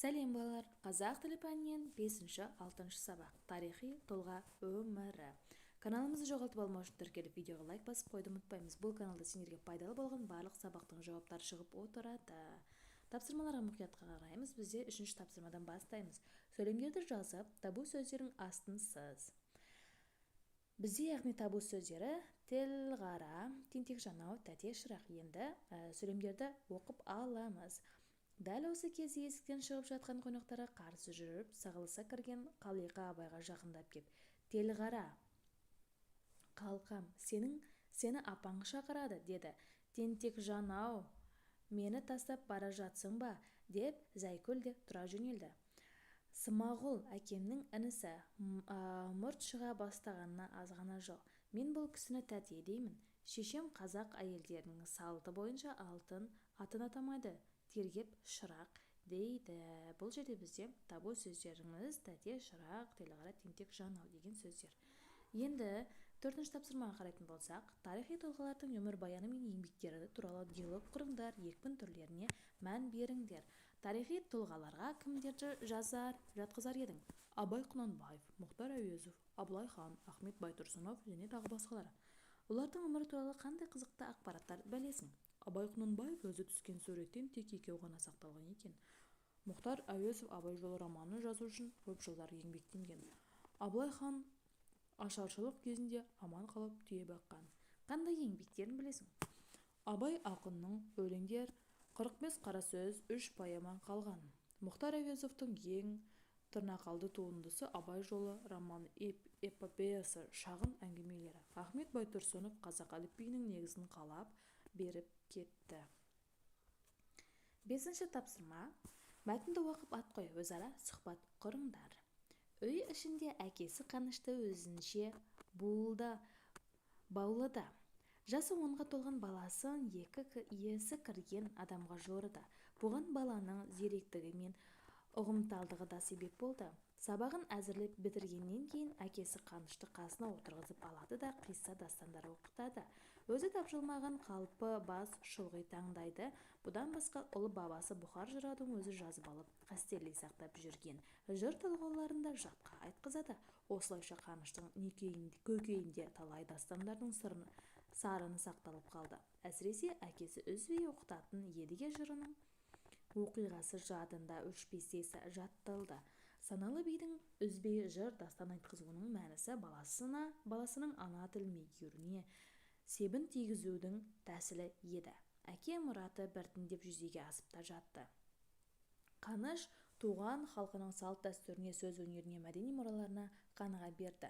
Сәлем, балалар! Қазақ тілі пәнінен бесінші, алтыншы сабақ, тарихи тұлға өмірі. Каналымызды жоғалтып алмау үшін тіркеліп, видеоға лайк басып қоюды ұмытпаймыз. Бұл каналда сендерге пайдалы болған барлық сабақтың жауаптары шығып отырады. Тапсырмаларға мұқият қараймыз. Бізде үшінші тапсырмадан бастаймыз. Сөйлемдерді жазып, табу сөздердің астын сыз. Бізде, яғни, табу сөздері: Телғара, тентек Жанау, тәте, шырақ. Енді сөйлемдерді оқып аламыз. Дәл осы кезде есіктен шығып жатқан қонақтарға қарсы жүріп, сығылыса кірген Қалиқа Абайға жақындап кеп: «Телғара қалқам, сені апаң шақырады», – деді. «Тентек Жанау, мені тастап бара жатсың ба?» – деп Зайкүл де тұра жөнелді. «Смағұл әкемнің інісі, мұрт шыға бастағанына аз ғана жыл. Мен бұл кісіні тәте деймін. Шешем қазақ әйелдерінің салты бойынша алтын атын атамайды, тергеп шырақ дейді». Бұл жерде бізде табу сөздеріміз: тәте, шырақ, Телғара, тентек Жанау деген сөздер. Енді төртінші тапсырмаға қарайтын болсақ, тарихи тұлғалардың өмірбаяны мен еңбектері туралы диалог құрыңдар, екпін түрлеріне мән беріңдер. Тарихи тұлғаларға кімдерді жазар, жатқызар едің? Абай Құнанбаев, Мұхтар Әуезов, Абылай хан, Ахмет Байтұрсынов және тағы басқалары. Олардың өмірі туралы қандай қызықты ақпараттар білесің? Абай Құнанбаев өзі түскен суреттен тек екеу ғана сақталған екен. Мұхтар Әуезов «Абай жолы» романын жазу үшін көп жылдар еңбектенген. Абылай хан ашаршылық кезінде аман қалып, түйе баққан. Қандай еңбектерін білесің? Абай ақынның өлеңдер, 45 қара сөз, үш поэма қалған. Мұхтар Әуезовтің ең тырнақалды туындысы – «Абай жолы» роман эпопеясы, шағын әңгімелері. Ахмет Байтұрсынов қазақ әліпбиінің негізін қалап беріп кетті. Бесінші тапсырма. Мәтінді оқып, ат қой, өзара сұхбат құрыңдар. Үй ішінде әкесі Қанышты өзінше баулыды. Жасы 10-ға толған баласын екі есі кірген адамға жорыды. Бұған баланың зеректігі мен ұғымталдығы да себеп болды. Сабағын әзірлеп бітіргеннен кейін әкесі Қанышты қасына отырғызып алады да, қисса, дастандар оқытады. Өзі тапжылмаған қалпы бас шұлғи тыңдайды. Бұдан басқа ұлы бабасы Бұқар жыраудың өзі жазып алып, қастерлей сақтап жүрген жыр толғауларын да жатқа айтқызады. Осылайша Қаныштың көкейінде талай дастандардың сарыны сақталып қалды. Әсіресе әкесі үзбей оқытатын Едіге жырының оқиғасы жадында өшпестей жатталды. Саналы бидің үзбей жыр, дастан айтқызуының мәнісі баласының ана тілін меңгеруіне себін тигізудің тәсілі еді. Әке мұраты біртіндеп жүзеге асып та жатты. Қаныш туған халқының салт-дәстүріне, сөз өнеріне, мәдени мұраларына қаныға берді.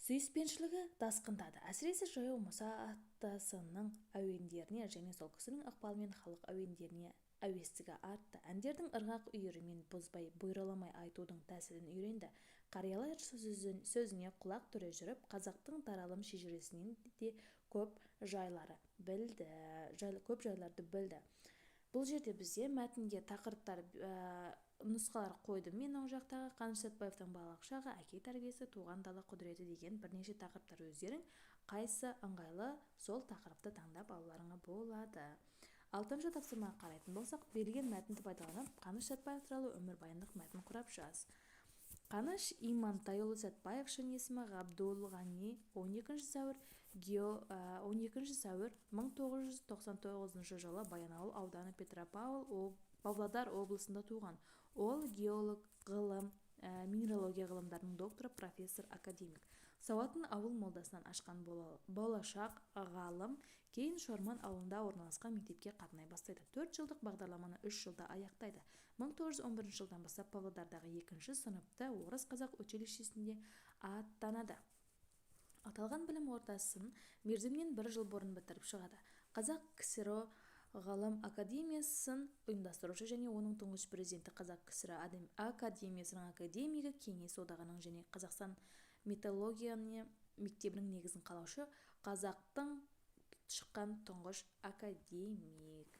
Сүйіспеншілігі тасқындады. Әсіресе Жаяу Мұса атасының әуендеріне және сол кісінің ықпалымен халық әуендеріне әуестігі артты. Әндердің ырғақ үйірімен бұзбай, бұйраламай айтудың тәсілін үйренді. Қариялар сөзіне құлақ түре жүріп, қазақтың таралым шежіресінен де көп жайларды білді. Бұл жерде бізде мәтінге тақырыптар, нұсқалар қойдым мен. Оң жақтағы Қаныш Сәтбаевтың балалық шағы, әке тәрбиесі, туған дала құдіреті деген бірнеше тақырыптар. Өздерің қайсы ыңғайлы, сол тақырыпты таңдап алуларыңа болады. Алтыншы тапсырмаға қарайтын болсақ, берілген мәтінді пайдаланып, Қаныш Сәтбаев туралы өмірбаяндық мәтін құрап жаз. Қаныш Имантайұлы Сәтбаев, шын есімі Ғабдулғани, 12 сәуір 12 сәуір 1999 жылы Баянауыл ауданы Петропавл, Павлодар облысында туған. Ол – геолог, ғылым, минералогия ғылымдарының докторы, профессор, академик. Сауатын ауыл молдасынан ашқан болашақ ғалым кейін Шорман ауылында орналасқан мектепке қатынай бастайды. 4 жылдық бағдарламаны 3 жылда аяқтайды. 1911 жылдан бастап Павлодардағы екінші сыныпты орыс-қазақ училищесіне аттанады. Аталған білім ордасын мерзімінен бір жыл бұрын бітіріп шығады. Қазақ КСРО Ғылым академиясын ұйымдастырушы және оның тұңғыш президенті, Қазақ КСР академиясының академигі, Кеңес Одағының және Қазақстан металлургия мектебінің негізін қалаушы, қазақтың шыққан тұңғыш академик.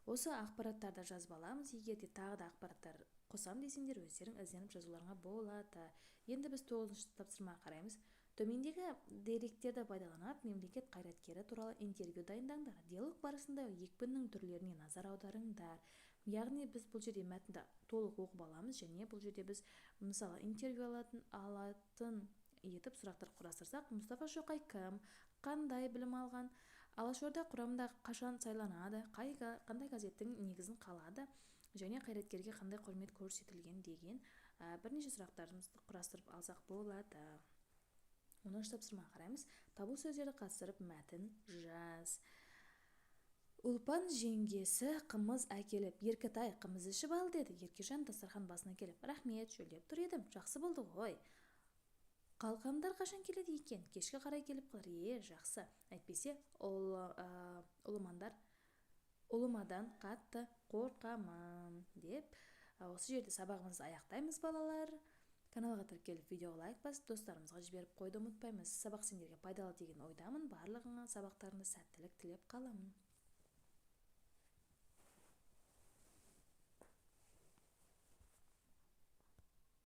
Осы ақпараттарды жазып аламыз. Егер де тағы да ақпараттар қосамын десеңдер, өздерің ізденіп жазуларыңа болады. Енді біз тоғызыншы тапсырмаға қараймыз. Төмендегі деректерді пайдаланып, мемлекет қайраткері туралы интервью дайындаңдар. Диалог барысында екпіннің түрлеріне назар аударыңдар. Яғни біз бұл жерде мәтінді толық оқып аламыз және бұл жерде біз, мысалы, интервью алатын етіп сұрақтар құрастырсақ: Мұстафа Шоқай кім, қандай білім алған, Алашорда құрамында қашан сайланады, қандай газеттің негізін қалады және қайраткерге қандай құрмет көрсетілген деген бірнеше сұрақтарымызды құрастырып алсақ болады. 10-тапсырмаға қараймыз. Табу сөздерді қатыстырып, мәтін жаз. Ұлпан жеңгесі қымыз әкеліп: «Еркетай, қымыз ішіп ал», – деді. Еркежан дастархан басына келіп: «Рахмет, шөлдеп тұр едім, жақсы болды ғой. Қалқамдар қашан келеді екен?» «Кешке қарай келіп қалар». «Е, жақсы, әйтпесе ұлымадан қатты қорқамын», – деп. Осы жерде сабағымызды аяқтаймыз, балалар. Каналға тіркеліп, видеоға лайк басып, достарымызға жіберіп қоюды ұмытпаймыз. Сабақ сендерге пайдалы деген ойдамын. Барлығыңа сабақтарыңда сәттілік тілеп қаламын.